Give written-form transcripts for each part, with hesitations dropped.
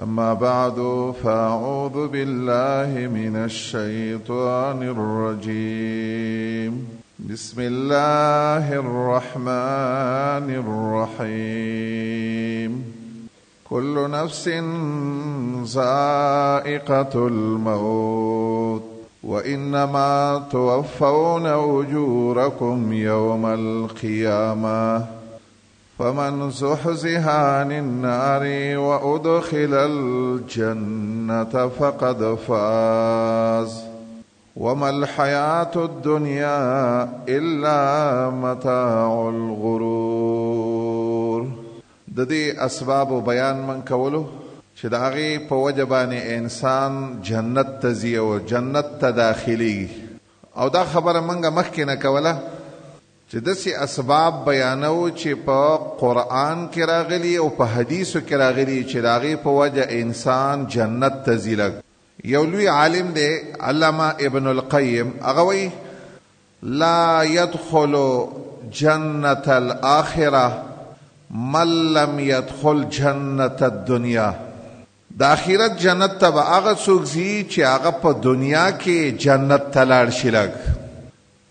أما بعد، فأعوذ بالله من الشيطان الرجيم. بسم الله الرحمن الرحيم. كل نفس ذائقة الموت، وإنما توفون أجوركم يوم القيامة، فمن زحزح عن النار وأدخل الجنة فقد فاز، وما الحياة الدنيا إلا متاع الغرور. د دې اسباب بیان من کولو چې د هغې په وجه باندې انسان جنت ته ځي او جنت ته داخليږي. او دا خبره منګه مخکې نه کوله چې داسې اسباب بیانو چې په قرآن کې راغلي او په حدیثو کې راغلي چې د هغې په وجه انسان جنت ته ځي. لږ یو لوی عالم دی علامه ابن القیم، هغه وایي لا يدخل جنة الآخرة من لم يدخل جنة الدنيا. د آخرت جنت ته به هغه څوک ځي چې هغه په دنیا کې جنت ته لاړ شي. لږ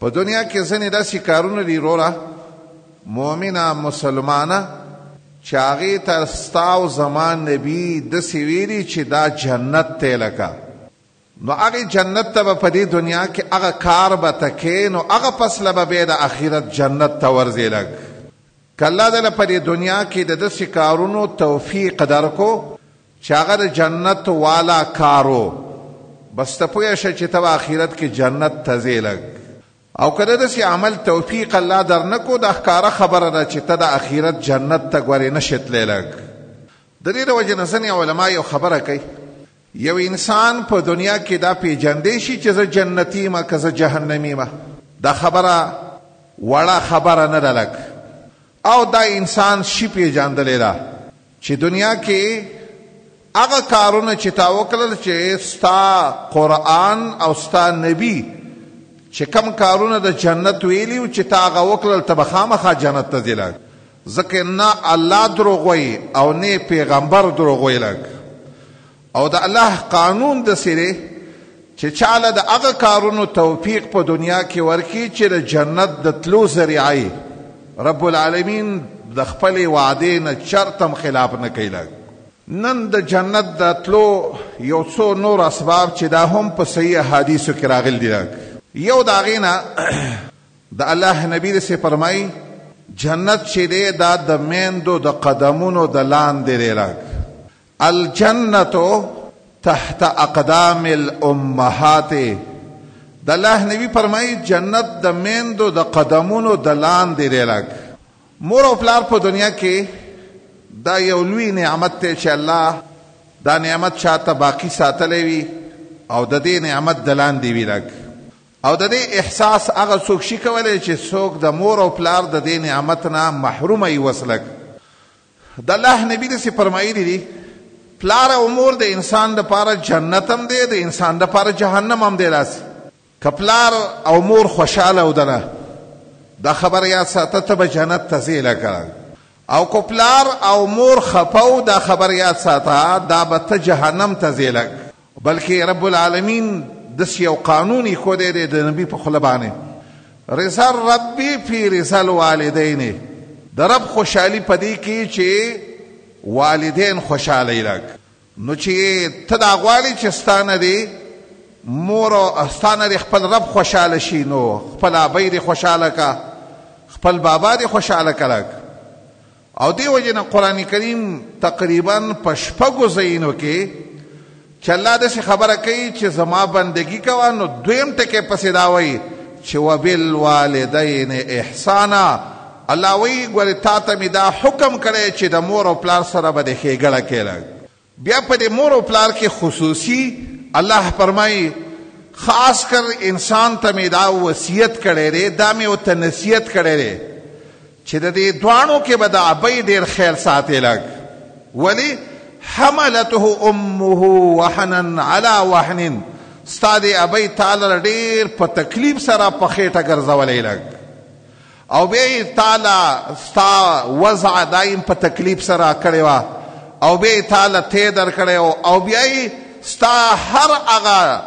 په دنیا کې ځینې داسې کارونه دي وروره مؤمنه مسلمانه چې هغې ته ستا او زما نبي داسې ویلي چې دا جنت دی، لکه نو هغې جنت ته به په دې دنیا کې هغه کار به ته کوې، نو هغه پس له به بیا د آخرت جنت ته ورځې. لږ که الله دله په دې دنیا کې د داسې کارونو توفیق درکو چې هغه د جنت والا کارو، بس ته پوه شه چې ته به آخرت کې جنت ته ځې. لږ او که د داسې عمل توفیق الله در نه کو، دا ښکاره خبره ده چې ته د آخرت جنت ته ګورې نه شې تللی. لږ د دې د وجې نه ځینې علما یو خبره کوي، یو انسان په دنیا کې دا پیژندی شي چې زه جنتي یم که زه جهنمي یم، دا خبره وړه خبره نه ده. لږ او دا انسان شي پیژندلی ده چې دنیا کې هغه کارونه چې تا وکړل چې ستا قرآن او ستا نبی چې کم کارونه د جنت ویلي وو چې تا هغه وکړل، ته به خامخا جنت ته ځې. لږ ځکه نه الله دروغ وایي او نه پیغمبر دروغ وایي. لږ او د الله قانون داسې دی چې چاله د هغه کارونو توفیق په دنیا کې ورکړي چې د جنت د تلو ذریعه یې، رب العالمین د خپلې وعدې نه چرته هم خلاف نه کوي. لږ نن د جنت د تلو یو څو نور اسباب چې دا هم په صحیح احادیثو کې راغلي دي. لږ یو د هغې نه د الله نبی داسې فرمایي، جنت چې دی دا د میندو د قدمونو د لاندې دی. لږ الجنة تحت اقدام الامهات. د الله نبی فرمایي جنت د میندو د قدمونو د لاندې دی. لږ مور او پلار په دنیا کې دا یو لوی نعمت دی چې الله دا نعمت چاته باقی ساتلی وي او د دې نعمت د لاندې وي. لږ او د دې احساس هغه څوک شي کولی چې څوک د مور او پلار د دې نعمت نه محرومه وي. وس لږ د الله نبی داسې فرمایلي دي، پلار او مور د انسان دپاره جنت هم دی، د انسان دپاره جهنم هم دی. داسې که پلار او مور خوشحاله ودنه، دا خبره یاد ساته ته به جنت ته ځې. لکه او که پلار او مور خفه وو، دا خبره یاد ساته دا به ته جهنم ته ځې. لږ بلکې رب العالمین داسې یو قانون ایښودی دی د نبي په خوله باندې، رضا الرب فی رضا الوالدین، د رب خوشحالي په دې کې چې والدین خوشحاله وي. لږ نو چې ته دا غواړې چې ستا نه دې مور او ستا نه دې خپل رب خوشحاله شي، نو خپل ابۍ دې خوشحاله که، خپل بابا دې خوشحاله که. لږ او دې وجې نه قرآن کریم تقریبا په شپږو ځایونو کې چې الله داسې خبره کوي چې زما بندګي کوه، نو دویم ټکی پسې دا وایي چې وبالوالدین احسانا. الله وایي ګورې تا ته مې دا حکم کړی چې د مور او پلار سره به د ښېګړه کوې. بیا په دې مور او پلار کې خصوصي الله فرمایي خاص کر انسان ته مې دا وصیت کړی دی، دا مې ورته نصیحت کړی دی چې د دې دواړو کې به د ابۍ ډېر خیال ساتې. لږ ولې حملته امه وهنا علی وهن، ستا دې ابۍ تا لره ډېر په تکلیف سره په خېټه ګرځولی. لږ او بیا یې تا له ستا وضع دایم په تکلیف سره کړې وه او بیا یې تا له تی درکړی او بیا یې ستا هر هغه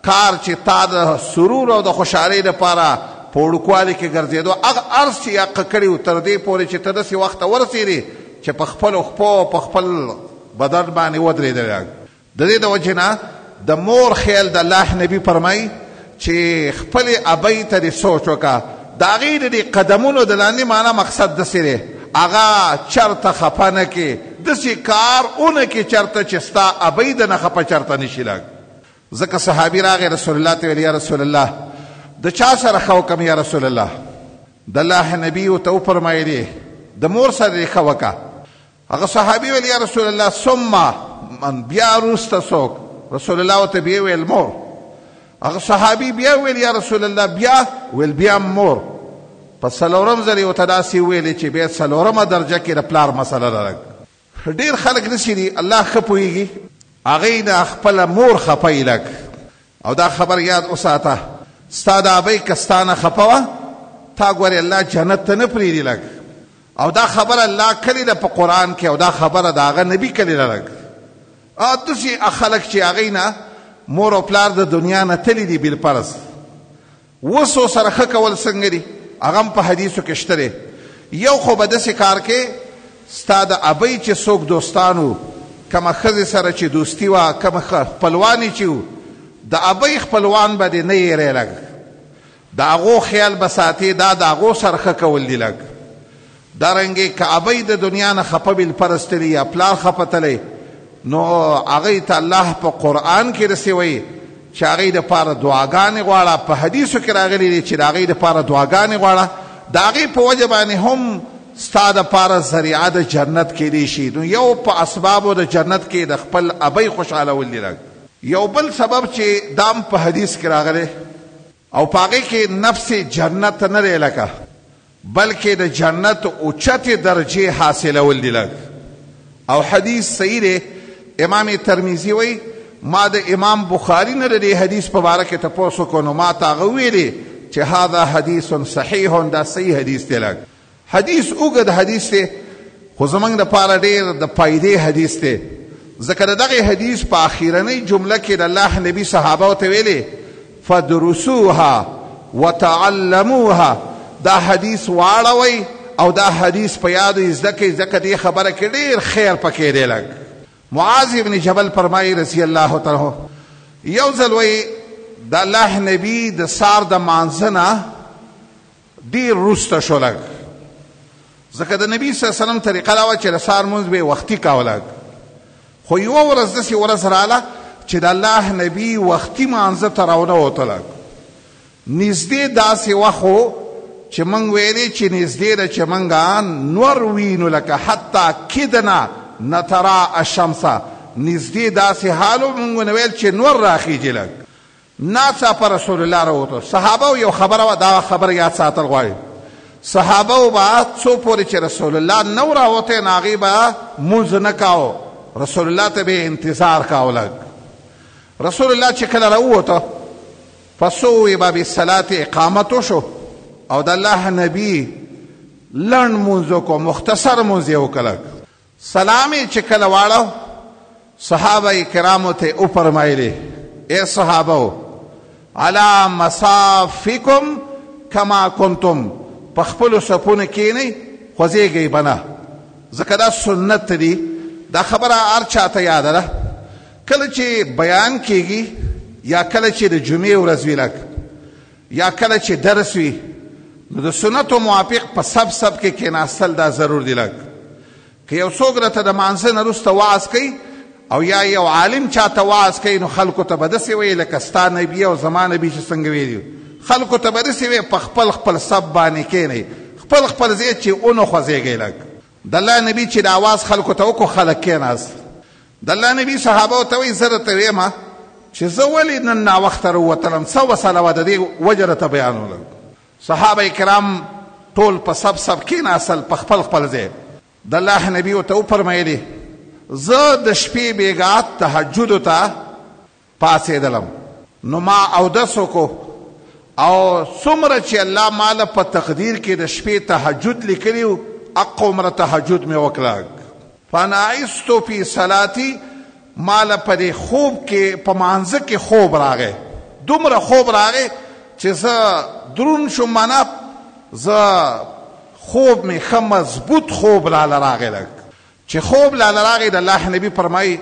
کار چې تا د سرور او د خوشحالۍ لپاره په وړوکوالي کې ګرځېدو، هغه هر څه یې حق کړي وو، تر دې پورې چې ته داسې وخت ته ورسېدې چې په خپلو خپو او په خپل بدن باندې ودرېدلې. د دې د وجې نه د مور خیال د الله نبي فرمایي چې خپلې ابۍ ته دې سوچ وکړه، د هغې د دې قدمونو د لاندې معنا مقصد داسې دی، هغه چرته خفه نه کړې، داسې کار ونه کړې چرته چې ستا ابۍ درنه خفه چرته نه شي لږ. ځکه صحابي راغی رسول الله ته ویل، یا رسول الله د چا سره ښه وکړم یا رسول الله؟ د الله نبي ورته وفرمایلې، د مور سره دې ښه وکړه. هغه صحابي ویل، یا رسول الله ثم من، بیا وروسته څوک؟ رسول الله ورته بیا ویل مور. هغه صحابي بیا ویل، یا رسول الله بیا؟ ویل بیا مور. په څلورم ځل یې ورته داسې وویلې چې بیا څلورمه درجه کې د پلار مسله ده. ډېر خلک داسې دي، الله ښه پوهېږي، هغوی نه خپله مور خپه وي لږ. او دا خبر یاد وساته، ستا د ابۍ که ستا نه خپه وه، تا ګورې الله جنت ته نه پرېږدي لږ. او دا خبره الله کړې ده په قرآن کې، او دا خبره د هغه نبي کړې ده لږ. او داسې خلک چې هغوی نه مور او پلار د دنیا نه تللي دي بالفرض، اوس ورسره ښه کول څنګه دي، هغه هم په حدیثو کې شته دی. یو خو به داسې کار کې، ستا د ابۍ چې څوک دوستان وو، کومه ښځې سره چې دوستي وه، کوم خپلوان یې چې وو، د ابۍ خپلوان به دې نه هېرې لږ، د هغو خیال به ساتې، دا د هغو سره ښه کول دي لږ. دارنګه که ابۍ د دنیا نه خپه بالفرض تللی یا پلار خپه تللی، نو هغوی ته الله په قرآن کې داسې وایي چې هغوی دپاره دعاګانې غواړه، په حدیثو کې راغلي دي چې د هغوی دپاره دعاګانې غواړه، د هغې په وجه باندې هم ستا دپاره ذریعه د جنت کیدی شي. نو یو په اسبابو د جنت کې د خپل ابۍ خوشحالول دي لږ. یو بل سبب چې دا هم په حدیث کې راغلی او په هغې کې نفس جنت نه دی لکه، بلکې د جنت اوچتې درجې حاصلول دي لږ. او حدیث صحیح دی، امام ترمذي وایي ما د امام بخاري نه د دې حدیث په باره کې تپوس وکړو، نو ما ته هغه وویلې چې هذا حدیث صحیح، دا صحیح حدیث دی لږ. حدیث اوږد حدیث دی، خو زمونږ دپاره ډېر د فایدې حدیث دی، ځکه د دغه حدیث په اخیرنۍ جمله کې د الله نبي صحابه ته ویلې فدرسوها وتعلموها، دا حدیث واړوئ او دا حدیث په یادو یې زده کړئ، ځکه دې خبره کې ډېر خیر پکې دی لږ. معاذ ابن جبل فرمایي رضی الله تعالی عنه، یو ځل وایي د الله نبي د سار د مانځه نه ډېر وروسته شو لږ، ځکه د نبي صلی الله علیه وسلم طریقه دا وه چې د سهار لمونځ به یې وختي کاوه لږ، خو یوه ورځ داسې ورځ راله چې د الله نبي وختي مانځه ته راونه وته لږ، نږدې داسې وخت و چې موږ ویلې چې نږدې ده چې موږ نور وینو، لکه حتی کدنا نترا الشمس، نږدې داسې حال و موږ نه ویل چې نور راخیږي لږ. ناڅاپه رسول الله راووتو، صحابه یو خبره وه، دا خبره یاد ساتل غواړي، صحابه به څو پورې چې رسول الله نه و راوتی نو هغوی به مونځ نه کاوه، رسول الله ته به یې انتظار کاوه لږ. رسول الله چې کله راووته فصوب بالصلاة اقامت وشو او د الله نبي لنډ مونځ وکړو، مختصر مونځ یې وکړ لږ. سلام یې چې کله واړو صحابه کرامو ته وفرمایلې، ای صحابه علی مصافکم کما کنتم، په خپلو صفونو کینئ خوځېږئ به نه، ځکه دا سنت دی. دا خبره هر چا ته یاده ده، کله چې بیان کیږي یا کله چې د جمعې ورځ وي لږ، یا کله چې درس وي، نو د سنتو موافق په سب سب کې کېناستل دا ضرور دی لږ. که یو څوک راته د مانځه نه وروسته وعظ کوي او یا یو عالم چاته وعظ کوي، نو خلکو ته به داسې وایي لکه ستا نبي او زما نبي چې څنګه ویلي، خلکو ته به داسې وایي په خپل خپل سب باندې کښېنئ، خپل خپل ځای چې ونه خوځېږئ لږ. د الله نبي چې د اواز خلکو ته وکړو، خلک کېناست. د الله نبي صحابه ته وایي زه درته وایم چې زه ولې نن ناوخته راووتلم، څه مسله وه، د دې وجه درته بیانولم. صحابه کرام ټول په سب سب کېناستل په خپل خپل ځای. د الله نبي ورته وفرمایلې زه د شپې بېګا تهجدو ته پاڅېدلم، نو ما اودس وکړو او څومره چې الله ماله په تقدیر کې د شپې تهجد لیکلی و، هغومره تهجد مې وکړه. فنعست فی صلاتي، ماله په دې خوب کې په مانځه کې خوب راغی، دومره خوب راغی چې زه درون شوم، معنا زه خوب مې ښه مضبوط خوب لاله راغی. لږ چې خوب لاله راغی، د الله نبی فرمایي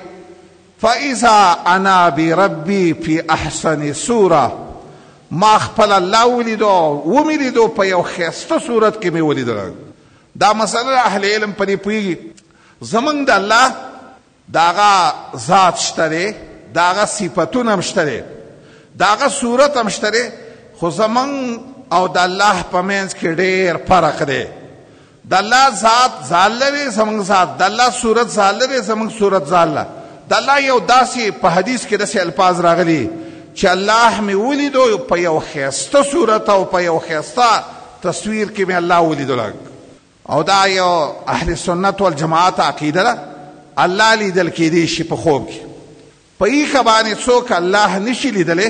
فاذا انا بربي فی احسن صوره، ما خپل الله ولیدو، ومې لیدو په یو ښایسته صورت کې مې ولیدل. دا مسله اهل علم په دې پوهېږي، زمونږ د الله د هغه ذات شته دی، د هغه صفتونه هم شته دی، د هغه صورت هم شته دی، خو زمونږ او د الله په منځ کې ډېر فرق دی. د الله ذات ځان لري، زمونږ ذات، د الله صورت ځان لري، زمونږ صورت ځان له. د الله یو داسې په حدیث کې داسې الفاظ راغلي چې الله مې ولیدو په یو ښایسته صورت او په یو ښایسته تصویر کې مې الله ولیدو. او دا یو اهل سنت والجماعت عقیده ده، الله لیدل کېدی شي په خوب کې. په ایښه باندې څوک الله نشي لیدلی،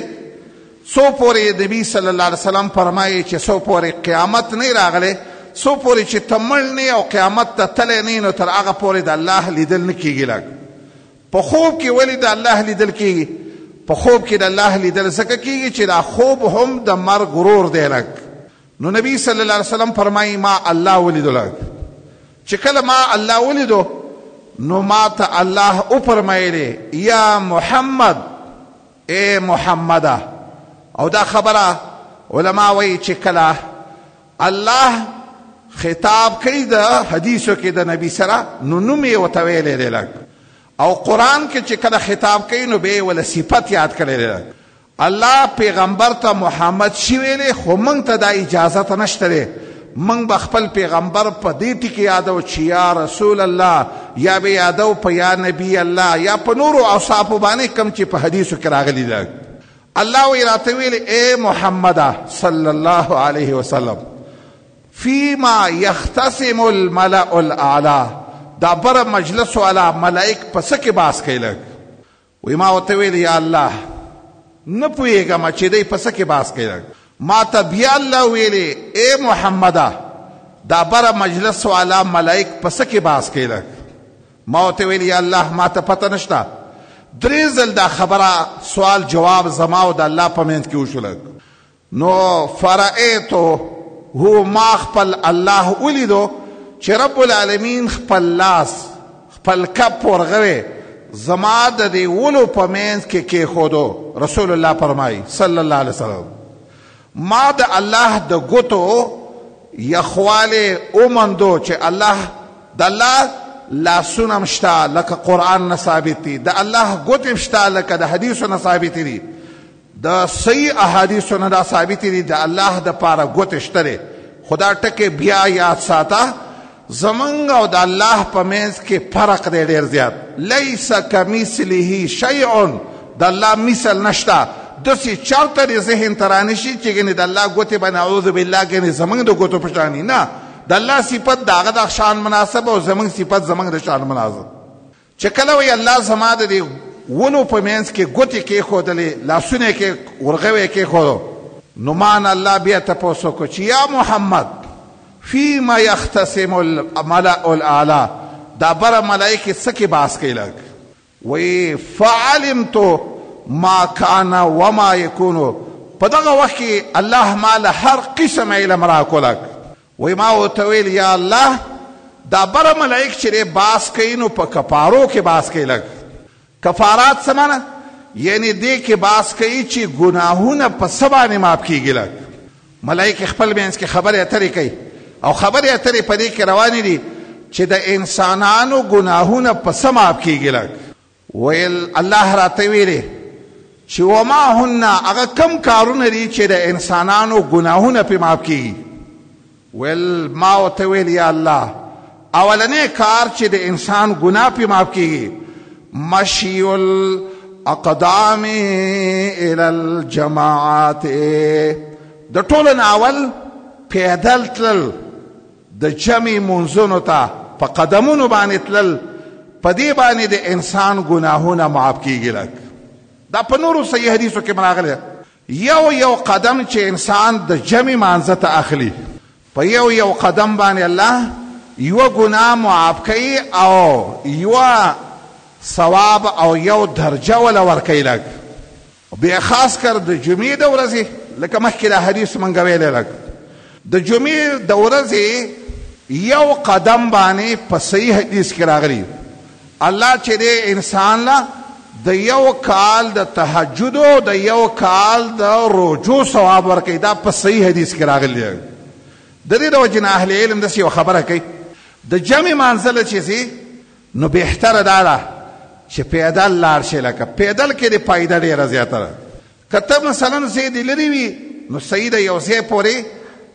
څو پورې نبی صلی الله علیه وسلم فرمایي چې څو پورې قیامت نه راغلی، څو پورې چې ته مړ نه او قیامت ته تللی نه، نو تر هغه پورې د الله لیدل نه کېږي. لږ په خوب کې ولې د الله لیدل کېږي؟ په خوب کې د الله لیدل ځکه کېږي چې دا خوب هم د مرګ ورور دی. لږ نو نبی صلی الله علیه وسلم فرمایي ما الله ولیدو. لږ چې کله ما الله ولیدو نو ما ته الله وفرمایلې یا محمد، ای محمده. او دا خبره علما وایي چې کله الله خطاب کوي د حدیثو کې د نبی سره نو نوم یې ورته ویلی دی لږ، او قرآن کې چې کله خطاب کوي نو بیا یې وله صفت یاد کړی دی لږ. الله پیغمبر ته محمد شي ویلی، خو موږ ته دا اجازه ته نشته دی. موږ به خپل پیغمبر په دې ټکي یادو چې یا رسول الله، یا به یادو په یا نبی الله، یا په نورو اوصافو باندې کوم چې په حدیثو کې راغلي ده. الله وی راته ویلی ای محمده صلی الله علیه وسلم، فيما يختصم الملأ الاعلى، دا بره مجلس والا ملائک په څه کې باس کوي؟ لږ وی ما ورته ویل یا الله نه پوهېږم چې دی په څه کې باس کوي. ما ته بیا الله ویلې ای محمده، دا بره مجلس والا ملائک په څه کې باس کوي؟ لږ ما ورته ویل یا الله ما ته پته نشته. درې ځل دا خبره سوال جواب زما او د الله په منځ کې وشو. لږ نو فرأیتو هو، ما خپل الله ولیدو چې رب العالمین خپل لاس خپل کپ ورغوی زما د دې ولو په منځ کې کېښودو. رسول الله فرمایي صلی الله علیه وسلم ما د الله د ګوتو یخوالی ومندو چې الله د الله لاسونه هم شته لکه قرآن نه ثابت دي، د الله ګوتې هم شته لکه د حدیثو نه ثابت دي، د صحیح احادیثو نه دا ثابت دي د الله د پاره ګوتې شته دی. خو دا ټکی بیا یاد ساته، زمونږ او د الله په منځ کې فرق دی ډېر زیات. لیس کمثله شیء، د الله مثل نشته. داسې چرته دې ذهن ته رانشي چې ګنې د الله ګوتې به نعوذ بالله ګنې زمونږ د ګوتو په شان، نه، د الله صفت د هغه د شان مناسب او زمونږ صفت زمونږ د شان مناسب. چې کله وایي الله زما د دې ونو په منځ کې ګوتې کېښودلې، لاسونه یې کې ورغوی یې کېښودو، نو ما نه الله بیا تپوس وکړو چې یا محمد فیما یختصم الملأ الاعلی، دا بره ملایکې څه کې بحث کوي؟ لږ وایي فعلمت ما کان وما یکون. په دغه وخت کې الله ما له هر قسم علم راکړو. لږ وایي ما ورته ویل یا الله دا بره ملایک چې دی باس کوي نو په کفارو کې باس کوي. لږ کفارات څه معنی؟ یعنی دې کې باس کوي چې ګناهونه په څه باندې معاف کېږي. لږ ملایکې خپل منځ کې خبرې اترې کوي او خبرې اترې په دې کې روانې دي چې د انسانانو ګناهونه په څه معاف کېږي. لږ ویل الله راته ویلې چې وما هن، هغه کم کارونه دي چې د انسانانو ګناهونه پې معاف کېږي. ویل ما ورته ویل یا الله اولنی کار چې د انسان ګناه پې معاف کېږي مشي الاقدام الى الجماعات، د ټولو نه اول پیدل تلل د جمع منځونو ته په قدمونو باندې تلل، په دې باندې د انسان ګناهونه معاف کیږي. لږ دا په نورو صحیح حدیثو کې راغلی، یو یو قدم چې انسان د جمع مانځه ته اخلي په یو یو قدم باندې الله یوه ګناه معاف کوي او یوه ثواب او یو درجه وله ورکوي لږ. بیا خاص کر د جمعې د ورځې لکه مخکې دا حدیث مونږ ویلی لږ د جمعې د ورځې یو قدم باندې په صحیح حدیث کې راغلی الله چې دی انسان له د یو کال د تهجد او د یو کال د روجو ثواب ورکوي. دا په صحیح حدیث کې راغلی دی. د دې د وجې نه اهل علم داسې یوه خبره کوي، د جمع مانځه له چې ځې نو بهتره دا ده چې پیدل لاړ شې، لکه پیدل کې د فایده ډېره زیاته ده. که ته مثلا ځای دې لرې وي نو صحیح ده، یو ځای پورې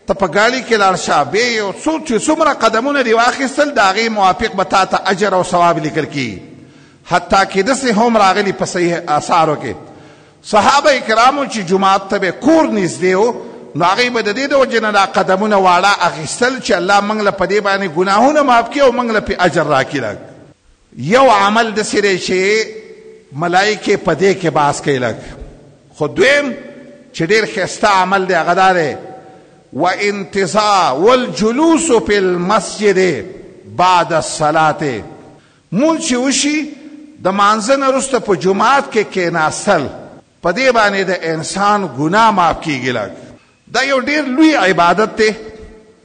ته په ګاډي کې لاړ شه، بیا یو څو چې څومره قدمونه دې واخیستل د هغې موافق به تا ته اجر او ثواب لیکل کېږي. حتی کې داسې هم راغلي په صحیح آثارو کې صحابه کرامو چې جومات ته به کور نږدې و نو هغوی به د دې د وجې نه دا قدمونه واړه اخیستل چې الله موږ له په دې باندې ګناهونه معاف کړي او موږ له پرې اجر راکړي. یو عمل داسې دی چې ملایکې په دې کې باس کوي لږ، خو دویم چې ډېر ښایسته عمل دی هغه دا دی وانتظار والجلوس فی المسجد بعد الصلاة، مونځ چې وشي د مانځه نه وروسته په جومات کې کېناستل، په دې باندې د انسان ګناه معاف کېږي لږ. دا یو ډېر لوی عبادت دی،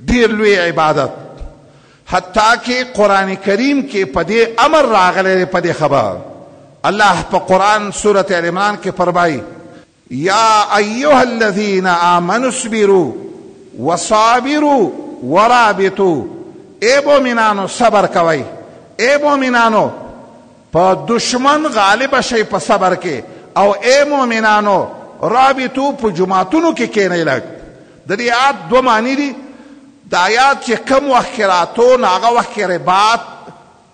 ډېر لوی عبادت، حتی کې قرآن کریم کې په دې امر راغلی دی. په دې خبر الله په قرآن سورة ال عمران کې فرمایي یا ایها الذین آمنوا اصبروا وصابروا ورابطوا، ای مؤمنانو صبر کوئ، ای مؤمنانو په دشمن غالب شئ په صبر کې، او ای مؤمنانو رابطو په جوماتونو کې کینئ لږ. د دې آیات دوه معنی دي. د آیات چې کوم وخت کې راتو نو هغه وخت کې رباط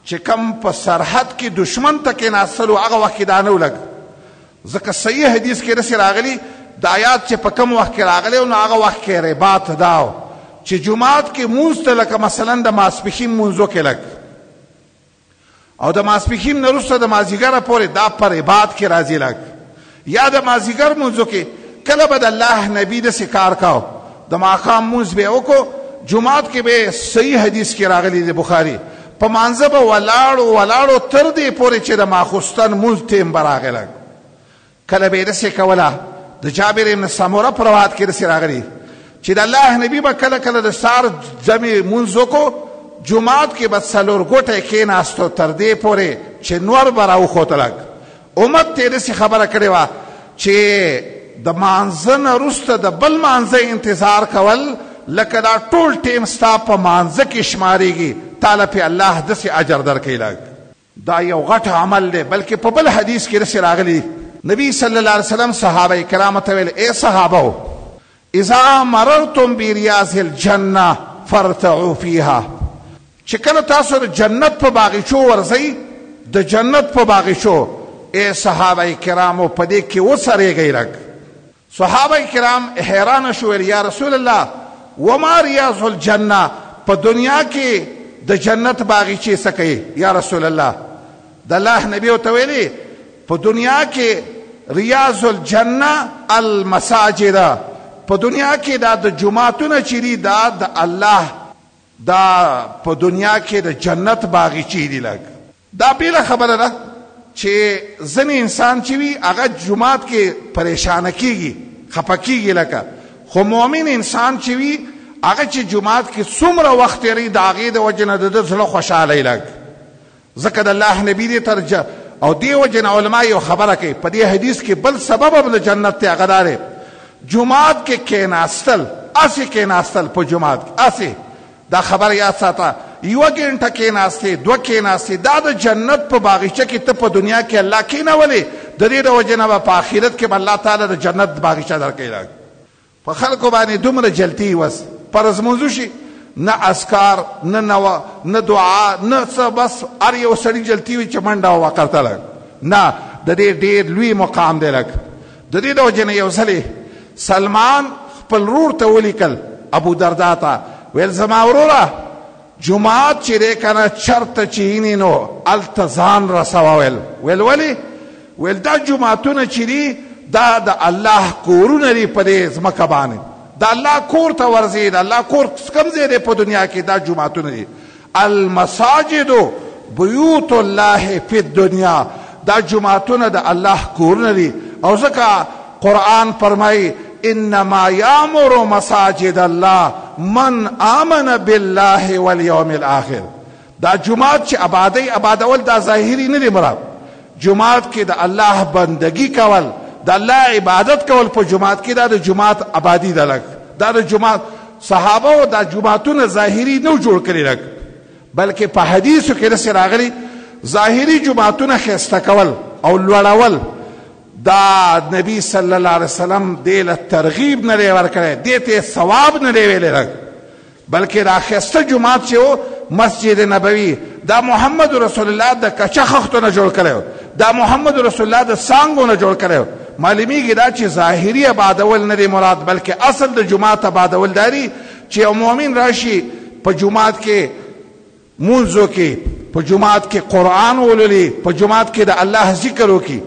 چې کوم په سرحد کې دشمن ته کېناستلو هغه وخت کې دا نه ولګ، ځکه صحیح حدیث کې داسې راغلي د آیات چې په کوم وخت کې راغلی نو هغه وخت کې رباط دا و چې جومات کې مونځ ته لکه مثلا د ماسپښین مونځ وکړې لږ، او د ماسپښین نه وروسته د مازدیګره پورې دا په رباط کې راځي لږ، یا د مازدیګر مونځ وکړې. کله به د الله نبي داسې کار کاو، د ماښام مونځ به یې وکړو جومات کې به، صحیح حدیث کې راغلی دی بخاري، په مانځه به ولاړو ولاړو تر دې پورې چې د ماخوستن مونځ ټیم به راغی لږ. کله به یې داسې کوله، د جابر ابن سمره په روایت کې داسې راغلي چې د الله نبي به کله کله د سهار جمع مونځ وکړو، جومات کې به څلور ګوټی کېناستو تر دې پورې چې نور به راوخوته لږ. امت ته یې داسې خبره کړې وه چې د مانځه نه وروسته د بل مانځه انتظار کول لکه دا ټول ټیم ستا په مانځه کې شمارېږي، تا له پې الله داسې اجر درکوي لږ. دا یو غټ عمل دی. بلکې په بل حدیث کې داسې راغلي نبی صلی الله علیه وسلم صحابه کرامو ته ویل، ای صحابو اذا مررتم بریاض الجنه فارتعوا فیها، چې کله تاسو د جنت په باغیچو ورځئ، د جنت په باغیچو، ای صحابه کرامو په دې کې وڅرېږئ لږ. صحابه کرام حیران شو، ویل یا رسول الله وما ریاض الجنه، په دنیا کې د جنت باغیچې څه کوي یا رسول الله؟ د الله نبی ورته ویلي په دنیا کې ریاض الجنه المساجد، په دنیا کې دا د جوماتونه چې دي دا د الله، دا په دنیا کې د جنت باغیچې دي لږ. دا بېله خبره ده چې ځینې انسان چې وي هغه جومات کې پریشانه کیږي، خفه کیږي لکه، خو مؤمن انسان چې وي هغه چې جومات کې څومره وخت تېروي د هغې د وجې نه د ده زړه خوشحاله وي لږ، ځکه د الله نبي دې تر او دې وجې نه علما یو خبره کوي په دې حدیث کې بل سبب هم د جنت دی، هغه دا دی جومات کې کېناستل، هسې کېناستل په جومات کې هسې، دا خبره یاد ساته، یوه ګنټه کېناستې دوه کېناستې دا د جنت په باغیچه کې ته په دنیا کې الله کېنولې، د دې د وجې نه به په آخرت کې به الله تعالی د جنت باغیچه درکوي. په خلکو باندې دومره جلتي وس فرض لمونځ وشي نه اذکار نه نو نه دعا نه څه، بس هر یو سړي جلتي وي چې منډه وکړه لږ نه، د دې ډېر لوی مقام دی لږ. د دې د وجې نه یو ځلې سلمان خپل ورور ته ولیکل ابو دردا ته، ویل زما وروره جومات چې دی که نه چرته چې اینې نو هلته ځان رسوه. ویل ویل ولې؟ ویل دا جوماتونه چې دي دا د الله کورونه دي په دې ځمکه باندې، د الله کور ته ورځې، د الله کور کوم ځای دی په دنیا کې؟ دا جوماتونه دي. المساجد بیوت الله فی الدنیا، دا جوماتونه د الله کورونه دي. او ځکه قرآن فرمایي انما یامر مساجد الله من آمن بالله والیوم الاخر. دا جومات چې آبادی آبادول دا ظاهري نه دی مراد، جومات کې د الله بندگی کول، د الله عبادت کول په جومات کې، دا د جومات آبادی ده لږ. دا د جومات صحابه او دا جوماتونه ظاهري نه جوړ کړي لږ، بلکې په حدیثو کې داسې راغلي ظاهري جوماتونه ښایسته کول او لوړول دا نبی صلی الله علیه وسلم دې له ترغیب نه دی ورکړی، دې ته ثواب نه دی ویلی لږ، بلکې دا ښایسته جومات چې و مسجد نبوي دا محمد رسول الله د کچه خښتو نه جوړ کړی، دا محمد رسول الله د څانګو نه جوړ کړی. معلومیږي دا چې ظاهري آبادول نه دی مراد، بلکې اصل د جومات آبادول دا دی چې یو مؤمن راشي په جومات کې مونځ وکړي، په جومات کې قرآن ولولي، په جومات کې د الله ذکر وکړي.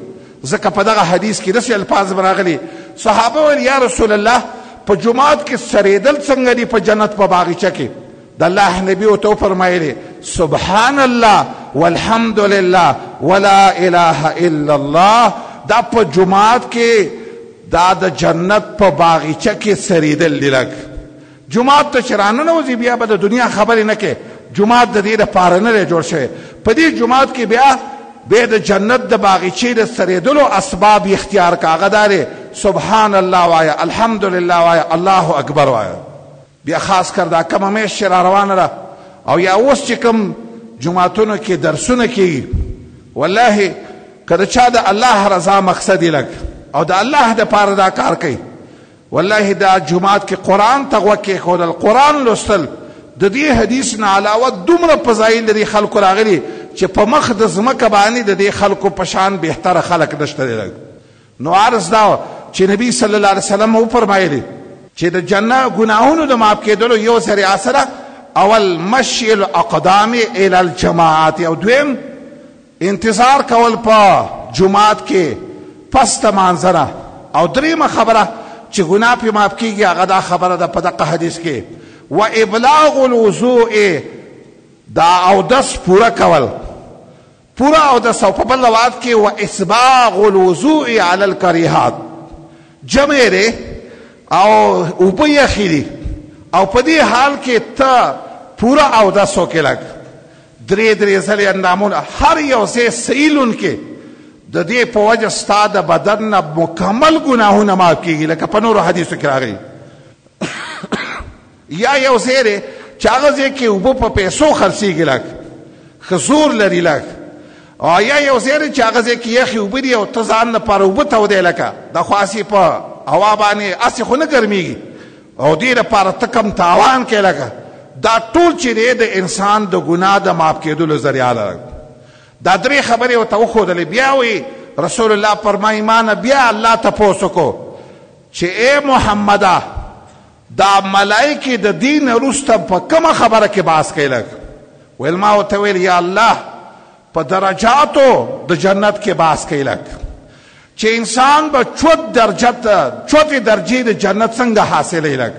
ځکه په دغه حدیث کې داسې الفاظ راغلي، صحابه ویل یا رسول الله په جومات کې سرېدل څنګه دي په جنت په باغچه کې؟ د الله نبی ورته وفرمایلې سبحان الله والحمد لله ولا اله الا الله. دا په جومات کې دا د جنت په باغچه کې سرېدل دي. لږ جومات ته چې راننوځي بیا به د دنیا خبرې نه کوي، جومات د دې لپاره نه دی جوړ شوی. په دې جومات کې بیا بیا د جنت د باغچې د سرېدلو اسباب اختیار کا، هغه دا دی سبحان الله وایه، الحمدلله وایه، الله اکبر وایه. بیا خاص کر دا کومه میاشت چې را روانه ده او یا اوس چې کوم جوماتونو کې درسونه کېږي، والله که د چا د الله رضا مقصد یې لږ او د الله دپاره دا کار کوي، والله دا جومات کې قرآن ته غوږ کېښودل، قرآن لوستل، د دې حدیث نه علاوه دومره فضایل د دې خلکو راغلي چې په مخ د ځمکه باندې د دې خلکو په شان بهتره خلک نشته دی. نو عرض دا چې نبی صلی الله علیه وسلم وفرمایلی چې د جنت ګناهونو د معاف کېدلو یو ذریعه سره اول مشي الاقدام الی الجماعات، او دویم انتظار کول په جومات کې پس د مانځه نه، او درېیمه خبره چې ګناه پرې معاف کېږي هغه دا خبره ده په دقه حدیث کې و ابلاغ الوضوء، دا اودس پوره کول، پوره اودس. او په بل روایت کې و اسباغ الوضوء علی الکریهات، جمع دی او اوبه یخې دي او په دې حال کې ته پوره اودس وکړې لږ درې درې ځلې اندامونه هر یو ځای صحیح لون کې، د دې په وجه ستا د بدن نه مکمل ګناهونه معاف کېږي لکه په نورو حدیثو کې راغلي. یا یو ځای دی چې هغه ځای کې اوبه په پیسو خرڅېږي لږ ښه زور لري لږ، او یا یو ځای دی چې هغه ځای کې یخې اوبه دي او ته ځان لپاره اوبه تودې، لکه دا خو هسې په هوا باندې هسې خو نه ګرمېږي او دې لپاره ته کم تاوان کوې، لکه دا ټول چې دی د انسان د ګناه د معاف کېدلو ذریعه ده. دا درې خبرې ورته وښودلې. بیا وایي رسول الله فرمایي ما نه بیا الله تپوس وکړو چې ای محمده دا ملایکې د دې نه وروسته په کومه خبره کې بحث کوي؟ لږ ویل ما ورته ویل یا الله په درجاتو د جنت کې بحث کوي، لږ چې انسان به چوت درجه ته چوتې درجې د جنت څنګه حاصلوي. لږ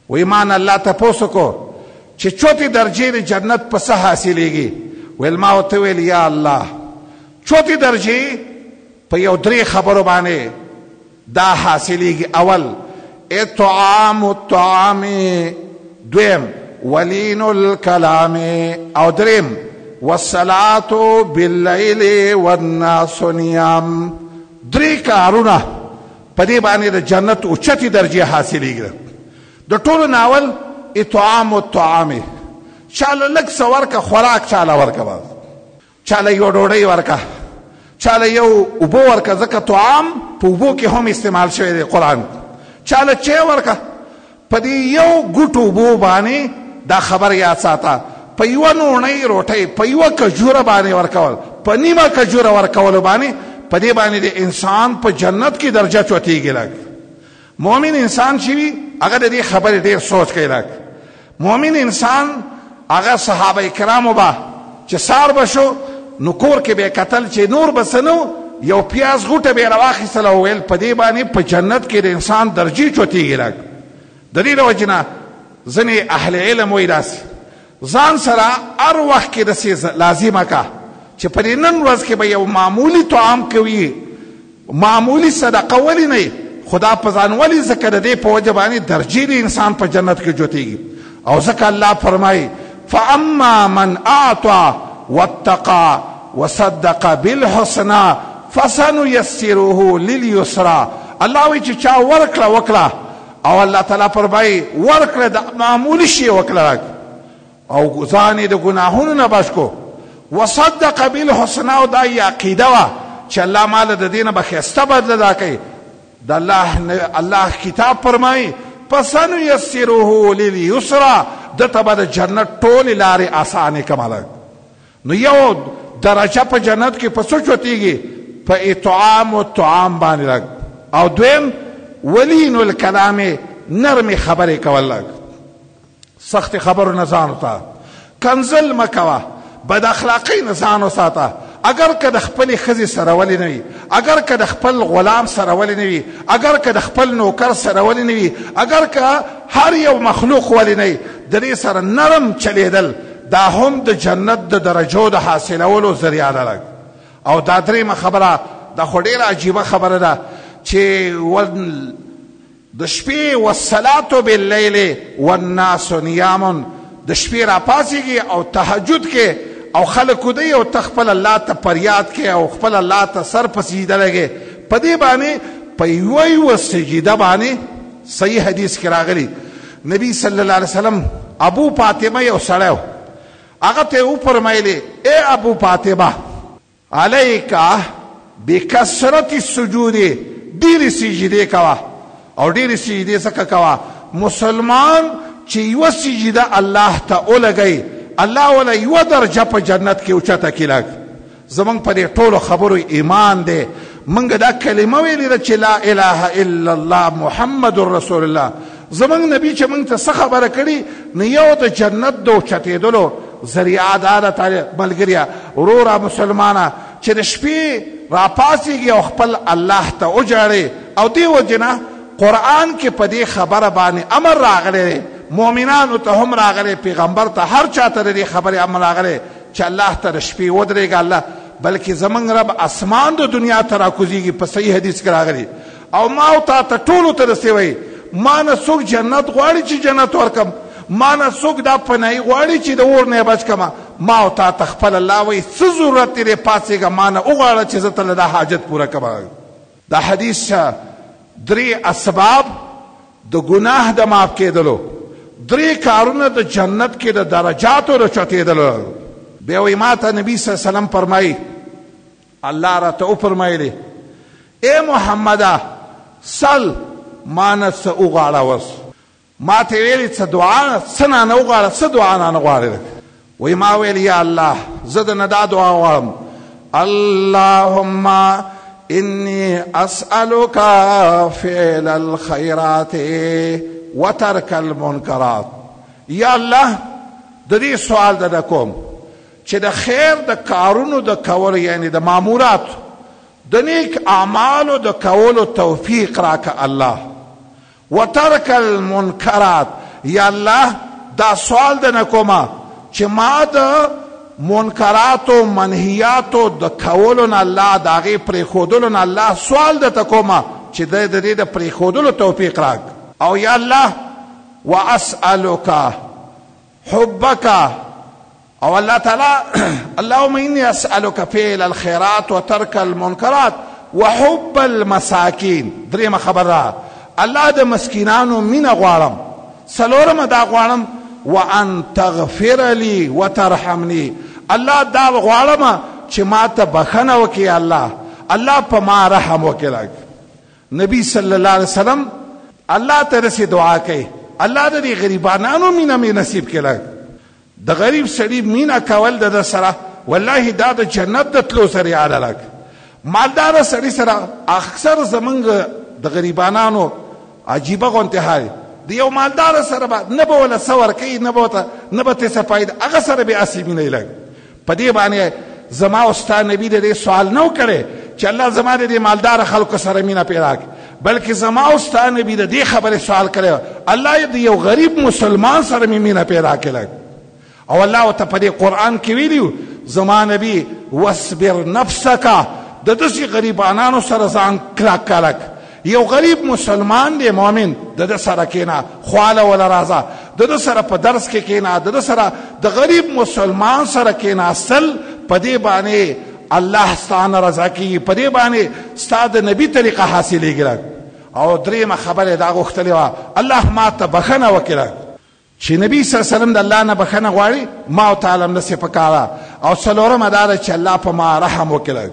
وایي ما نه الله تپوس وکړو چې چوتې درجې د جنت په څه حاصلېږي؟ ویل ما ورته ویل یا الله چوتې درجې په یو درې خبرو باندې دا حاصلېږي. اول اطعام الطعام، دویم ولین الکلام، او دریم والصلاة باللیل والناس نیام. درې کارونه په دې باندې د جنت اوچتې درجې حاصلېږي. د ټولو نه اول اطعام الطعام، چاله لږ څه ورکه، خوراک چاله ورکه، بس چاله یو ډوډۍ ورکه، چاله یو اوبه ورکه، ځکه طعام په اوبو کې هم استعمال شوی دی قرآن. چاله چای ورکه، په دې یو ګوټ اوبو باندې دا خبر یاد ساته، په یوه نوڼۍ روټۍ، په یوه کجوره باندې ورکول، په نیمه کجوره ورکولو باندې په دې باندې د انسان په جنت کې درجه چوتېږي. لږ مؤمن انسان چې وي هغه د دې خبرې ډېر سوچ کوي. لږ مؤمن انسان هغه صحابه کرامو به چې سار به شو نو کور کې به کتل چې نور به څه نه، یو پیاز غوټه به یې راواخیستله او ویل په دې باندې په جنت کې د انسان درجې چوتېږي. لږ د دې د وجې نه ځینې اهل علم وایي داسې ځان سره هر وخت کې داسې لازمه کا چې په دې نن ورځ کې به یو معمولي طعام کوي، معمولي صدقه ولې نه، خو دا په ځان ولې؟ ځکه د دې په وجه باندې درجې د انسان په جنت کې جوتېږي. او ځکه الله فرمایي فاما من اعطى واتقى وصدق بالحسنى فسنيسره لليسرى. الله وایي چې چا ورکړه وکړه، او الله تعالی فرمایي ورکړه د معمولي شی وکړه او ځان یې د ګناهونو نه بچ کو، وصدق بالحسنى، او دا یې عقیده وه چې الله ماله د دې نه به ښایسته بدله راکوي. د الله کتاب فرمایي فسنيسره لليسرى، ده ته به د جنت ټولې لارې اسانې کړم. نو یو درجه په جنت کې په څه چوتېږي؟ په اطعام و طعام باندې لږ. او دویم ولین الکلام، نرمې خبرې کول لږ، سختې خبرو نه ځان وساته، کنځل مه کوه، بد اخلاقۍ نه ځان وساته. اگر که د خپلې ښځې سره ولې نه وي، اگر که د خپل غلام سره ولې نه وي، اگر که د خپل نوکر سره ولې نه وي، اگر که هر یو مخلوق ولې نه وي، د دې سره نرم چلیدل دا هم د جنت د درجو د حاصلولو ذریعه ده. او دا درېیمه خبره، دا خو ډېره عجیبه خبره ده چې د شپې والصلاة باللیل والناس نیام، د شپې راپاڅېږي او تهجد کې او خلک دی او ته خپل الله ته فریاد کې او خپل الله ته سر په سجده لګې. په دې باندې په یوه یوه سجده باندې صحیح حدیث کې راغلی نبی صلی الله علیه وسلم ابو فاطمه یو سړی و، هغه ته یې وفرمایلې ای ابو فاطمه علیک بکثرت السجود، ډېرې سجدې کوه. او ډېرې سجدې څخه کوه، مسلمان چې یوه سجده الله ته ولګوي الله وله یوه درجه په جنت کې اوچته کړي. لږ زمونږ په دې ټولو خبرو ایمان دی، مونږ دا کلمه ویلې ده چې لا اله الا الله محمد رسول الله. زمونږ نبی چې مونږ ته څه خبره کړې، نو یو د جنت د اوچتېدلو ذریعه دا ده ملګریه وروره مسلمانه چې د شپې راپاڅېږي او خپل الله ته وژاړي. او دې وجې نه قرآن کې په دې خبره باندې امر راغلی دی، مؤمنانو ته هم راغلی، پیغمبر ته هر چا ته د دې خبرې امر راغلی چې الله ته د شپې ودرېږه الله، بلکې زمونږ رب اسمان د دنیا ته راکوزېږي، په صحیح حدیث کې راغلی. او ما او تا ته ټولو ته داسې وایي، ما نه څوک جنت غواړي چې جنت ورکم، ما نه څوک دا پناهي غواړي چې د اور نه یې بچ کړم، ما او تا ته خپل الله وایي څه ضرورت دی پاڅېږه، ما نه وغواړه چې زه ته دا حاجت پوره کړم. دا حدیث درې اسباب د ګناه د معاف کېدلو، درې کارونه د جنت کې د درجاتو د چتېدلو. بیا وایي ما ته نبی صلی الله علیه وسلم فرمایي، الله راته وفرمایلې ای محمده سل ما نه څه وغواړه. اوس ما ته ویلې څه دعا څه رانه وغواړه، څه دعا رانه غواړې؟ وایي ما ویل یا الله زه د نه دا دعا غواړم، اللهم إني أسألك فعل الخيرات وترك المنكرات. یا الله د دې سوال د کوم چې د خیر د کارونو د کولو، یعنی د مامورات د نیک اعمالو د کولو توفیق راکه الله، وترک المنکرات. یا الله دا سوال د نه کومه چې ما د منکراتو منهیاتو د کولو نه الله د هغې پرېښودلو نه الله سوال درته کومه چې د دې د پرېښودلو توفیق راک. او یا الله واسألک حبک، او الله تعالی اللهم اني اسألك فعل الخيرات وترك المنكرات وحب المساکین. درېیمه خبره الله د مسکینانو مینه غواړم. څلورمه دا غواړم وان تغفر لي وترحمني، الله دا غواړم چې ما ته بخښنه وکړي الله، الله په ما رحم وکړي. نبی صلی الله علیه وسلم الله ته داسې دعا کوي، الله د دې غریبانانو مینه مې نصیب کړي. د غریب سړي مینه کول د ده سره والله دا د جنت د تلو ذریعه ده. لږ مالداره سړي سره اکثر زمونږ د غریبانانو عجیبه غونتې حال د یو مالدار سره به نه به وله څه ورکوي، نه به ورته نه به ترې څه فایده، هغه سره به هسې مینه لږ. په دې باندې زما او ستا نبي د دې سوال نه و کړی چې الله زما د دې مالداره خلکو سره مینه پیدا کړي، بلکې زما او ستا نبي د دې خبرې سوال کړی الله د یو غریب مسلمان سره مې مینه پیدا کړي. او الله ورته په دې قرآن کې ویلي، زما نبی واصبر نفسک، د داسې غریبانانو سره ځان کلک کلک. یو غریب مسلمان دی مؤمن، د ده سره کښېنه، خواله وله راځه، د ده سره په درس کې کښېنه، د ده سره د غریب مسلمان سره کښېناستل، په دې باندې الله ستا نه رضا کېږي، په دې باندې ستا د نبي طریقه حاصلېږي. او درېیمه خبره یې دا غوښتلې وه، الله ما ته بښنه وکړه، چې نبی صلی الله علیه وسلم د الله نه بښنه غواړي، ما او تعالی هم داسې پکار. او څلورمه دا ده چې الله په ما رحم وکړي.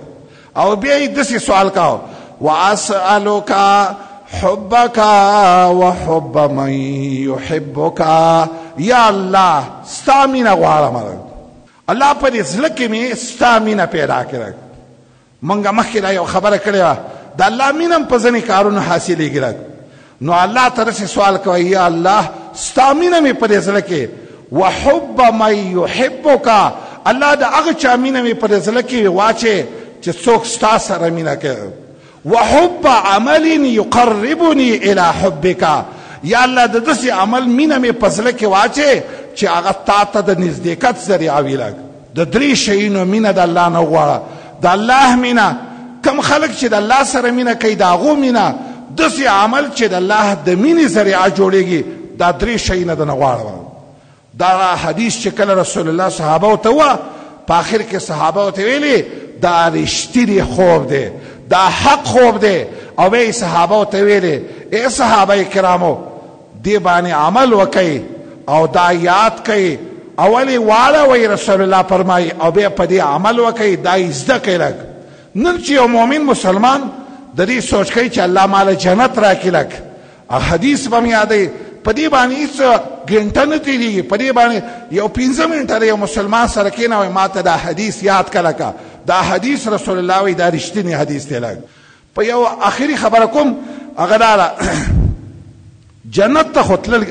او بیا یې داسې سوال کاوه، واسألک حبک وحب من یحبک، یا الله ستا مینه غواړم، الله په دې زړه کې مې ستا مینه پیدا کړه. مونږ مخکې دا یو خبره کړې وه، د الله مینه هم په ځینې کارونو حاصلېږي. لږ نو الله ته داسې سوال کوي، یا الله ستا مینه مې په دې زړه کې، وحب من یحبک، الله د هغه چا مینه مې په دې زړه کې واچې چې څوک ستا سره مینه کوي، وحب عمل یقربني الی حبک، یا الله د داسې عمل مینه مې په زړه کې واچې چې هغه تا ته د نزدېکت ذریعه وي. لږ د درې شیونو مینه د الله نه وغواړه، د الله مینه، کم خلک چې د الله سره مینه کوي د هغو مینه، داسې عمل چې د الله د مینې ذریعه جوړېږي، دا درې شیونه د نه غواړه. دا حدیث چې کله رسول الله صحابه ته وه، په آخر کې صحابه ته ویلي دا رښتینی خوب دی، دا حق خوب دی. او بیا یې صحابه ته ویلي، ای صحابه کرامو، دې باندې عمل وکئ او دا یاد کړئ، اول یې واړوئ، رسول الله فرمایي، او بیا په دې عمل وکئ، دا یې زده کړئ. لږ نن چې یو مؤمن مسلمان د دې سوچ کوي چې الله ماله جنت راکړي، لږ او حدیث به مې یادوي، په دې باندې هېڅ ګنټه نه تېرېږي، په دې باندې یو 5 منټه د یو مسلمان سره کښېنه، وایي ما ته دا حدیث یاد کړه، لکه دا حدیث رسول الله وایي دا رښتینی حدیث دی. لږ په یو اخري خبره کوم، هغه دا ده، جنت ته خو تلل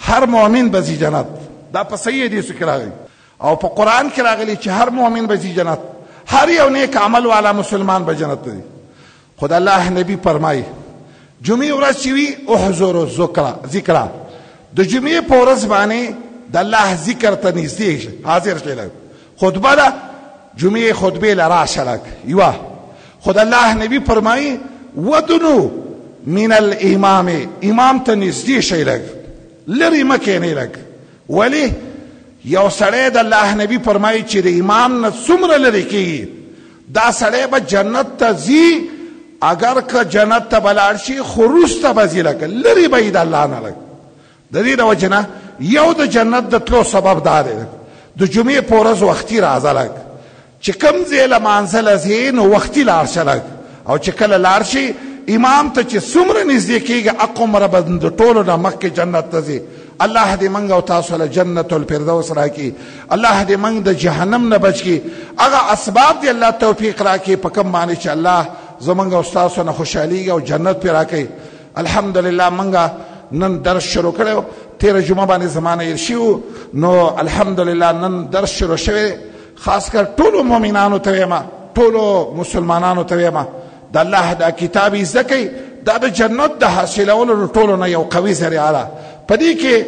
هر مؤمن به ځي جنت، دا په صحیح حدیثو کې راغلي او په قرآن کې راغلي چې هر مؤمن به ځي جنت، هر یو نیک عمل والا مسلمان به جنت ته ځي. خو د الله نبی فرمایي، جمعې ورځ چې وي، احضروا ذکر، د جمعې په ورځ باندې د الله ذکر ته نږدې حاضر شئ. لږ خطبه ده، جمعې خطبې له راشه لږ یوه. خو د الله نبی فرمایي، ودنو من الامام، امام ته نږدې شئ، لږ لرې مه کښېنئ. لږ ولې؟ یو سړی د الله نبی فرمایي چې د امام نه څومره لرې کېږي، دا سړی به جنت ته ځي، اگر که جنت ته به لاړ شي خو وروسته به ځي، لکه لرې به یې د الله نه. لږ د دې د وجې نه یو د جنت د تلو سبب دا دی، د جمعې په ورځ وختي راځه، لږ چې کوم ځای له مانځه له ځې نو وختي لاړ شه لږ، او چې کله لاړ شي امام ته چې څومره نږدې کېږي هغومره به د ټولو نه مخکې جنت ته ځي. الله دې موږ او تاسو له جنت الفردوس راکړي، الله دې موږ د جهنم نه بچ کړي. هغه اسباب دې الله توفیق راکړي په کوم باندې چې الله زموږ او ستاسو نه خوشحالېږي او جنت پرې راکړي. الحمدلله موږ نن درس شروع کړی، تېره جمعه باندې زما نه هېر شوي، نو الحمدلله نن درس شروع شوی. خاص کر ټولو مؤمنانو ته وایم، ټولو مسلمانانو ته وایم، د الله دا کتاب یې زده کړئ، دا د جنت د حاصلولو د ټولو نه یو قوي ذریعه ده. په دې کې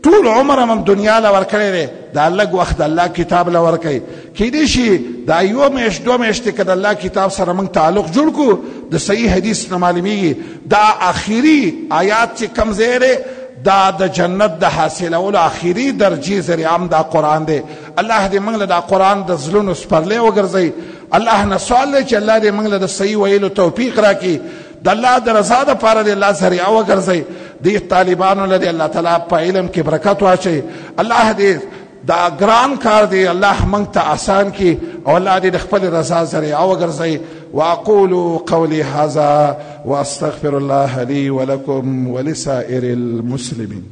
ټول عمر هم دنیا له ورکړی دی، دا لږ وخت د الله کتاب له ورکړئ. کیدای شي دا یوه میاشت دوه میاشتې که د الله کتاب سره موږ تعلق جوړ کړو، د صحیح حدیث نه معلومیږي دا اخري آیات چې کوم ځای دی، دا د جنت د حاصلولو اخري درجې ذریعه هم دا قرآن دی. الله دې موږ له دا قرآن د زړونو سپرلی وګرځوي. الله نه سوال دی چې الله دې موږ له د صحیح ویلو توفیق راکړي، د الله د رضا دپاره دې الله ذریعه وګرځوي. دې طالبانو له دې الله تعالی په علم کې برکت واچوي. الله دې دا ګران کار دی الله موږ ته آسان کړي، او الله دې د خپل رضا ذریعه وګرځوي. واقول قولي هذا واستغفر الله لي ولكم ولسائر المسلمين.